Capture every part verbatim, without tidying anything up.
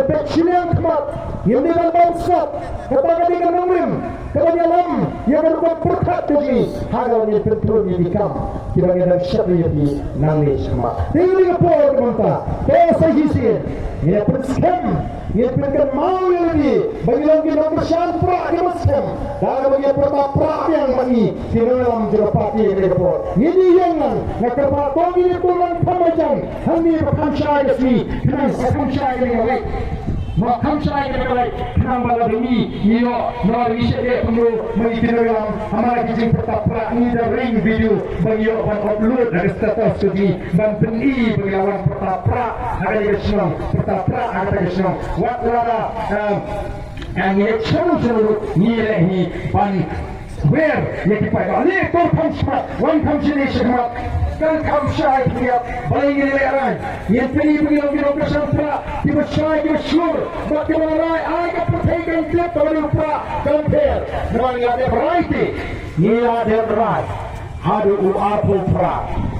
Peit shiliang khmat, ngim dei ban bamsap, kata ka dei ka nongrim, kaba ïalam ïa ka rukom pyrkhat ka jong ngi, ha kaba ngin pynthut ïa ki kam kiba ngi dang shah ïa phi nangne shakhmat. Te ïa ka por ka mynta, to sa shisien ngin ïa pynskhem, ngin pynkynmaw ïa lade ba ngi long ki nongkyrshan prah kiba skhem. Da kaba ngi ïa pyrta prah biang bad ngi ki nongïalam jong ka party ha kane ka por. Ngi ïeng lang, nga kyrpad to ngin ïa tur lang kham bajang. Hangne ba kham shai ka sngi, khnang ba kham shai ka leit. Ba kham shai ka leit, khnang ba lada ngi, ngi ïoh, ngi ïoh, ngi shait leh kumno, ma ngi ki nongïalam, ha man la ki jingpyrta prah, ngi da ring video, ba ngi ïoh ban upload ha ka status ka jong ngi, ban pyni ba ngi la wan pyrta prah ha kane ka shnong, pyrta prah ha kata ka shnong. Wat lada, eh, eh, ngi leit shnong shnong ruh, ngi leh hi ban wer ïa ki paidbah. Leh tur kham shai, wan kham shai shakhmat, kan kham shai khyndiat, balei ngin leh rang? Ngin pyni ba ngi long ki nongkyrshan prah kiba shai, kiba shlur, bad kiba la rai, ai ka pyrthei kan tip ba u prah kan pher. Namar ngi la dep rai te, ngi la dep rai. Haduh u arphew phra,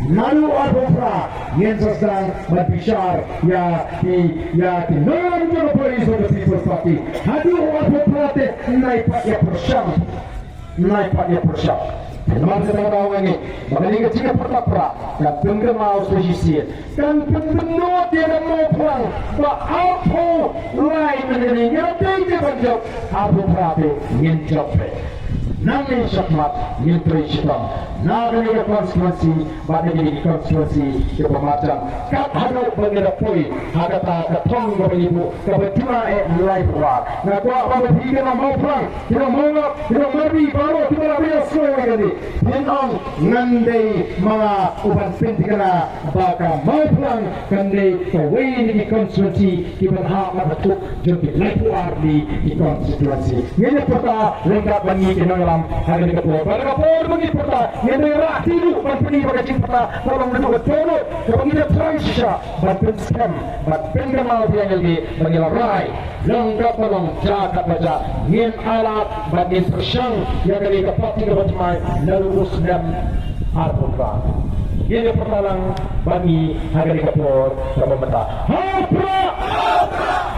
naduh u arphew phra ngin sa sdang ban bishar ïa ki, ïa ki nongïalam jong ka Voice of the People Party. Haduh u arphew phra te, nai pat ïa pyrshang, nai pat ïa pyrshang. Namar kata ka daw nga ngeit ba kane ka jingïapyrta prah kan pynkynmaw sa shisien, kan pynbynnud ïa ka Mawphlang ba arphew lai mynta ngi la dei te ban jop, arphew phra te ngin jop beit. Nangne shakhmat ngin trei shitom na kane ka constituency bad na kine ki constituency kiba marjan, kat haduh ba ngin da poi ha kata ka thong kaba ngi buh kaba duna eh laiphew ar. Nga kwah ba phi ki nong Mawphlang, ki nong Mawngap, ki nong Marri, baroh kiba la ïasngew ïa kane, phin ong ngan dei ma nga uban pynthikna ba ka Mawphlang kan dei kawei na ki constituency kiban hap ban hatuk jong ki laiphew ar tylli ki constituency. Ngin ïa pyrta ryngkat bad ngi ki nongïalam ha kane ka por. Bad ha ka por ba ngi pyrta, ngin ïa rah tih ruh ban pyni ba ka jingpyrta ka long naduh ka dohnud kaba ngi ïa thrang shisha ban pynskhem, ban pynkynmaw biang ïa lade ba ngi la rai. Long katba long, jia katba jia, ngin ailad bad ngin pyrshang ïa kane ka party kaba thymmai naduh u snem arphew phra. Ngin ïa pyrta lang bad ngi ha kane ka por kaba mynta. Ha u Prah!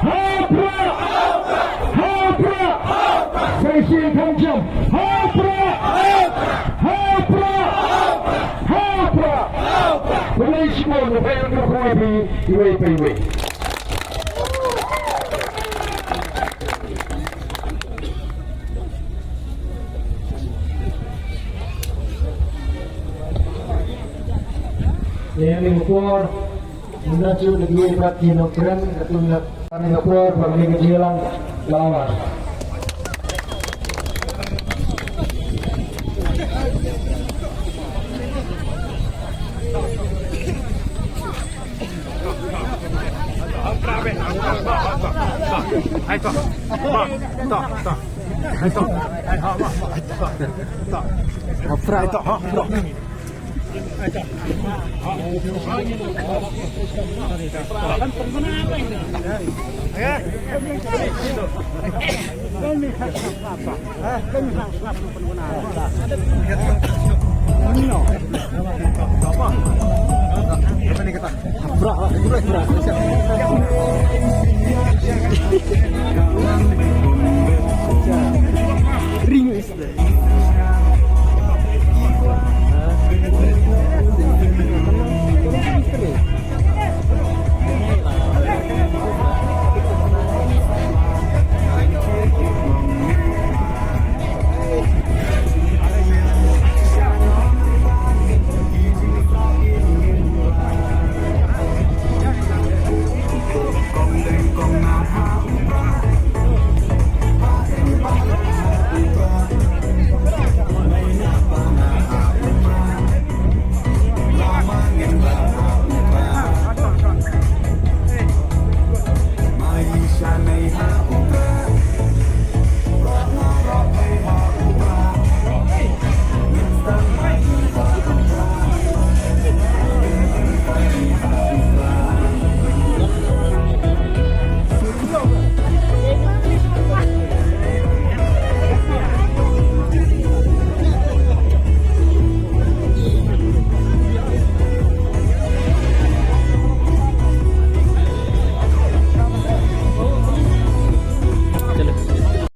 Ha u Prah! Ha u Prah! Sa shisien kham jam. Ha u Prah! Ha u Prah! Ha u Prah! Khublei shibun, khublei shibun, iwei pa iwei. Ïa kane ka por, mynta shu da kiwei pat ki nongkren, katto katne kane ka por, ba kane ka jingïalang la wan.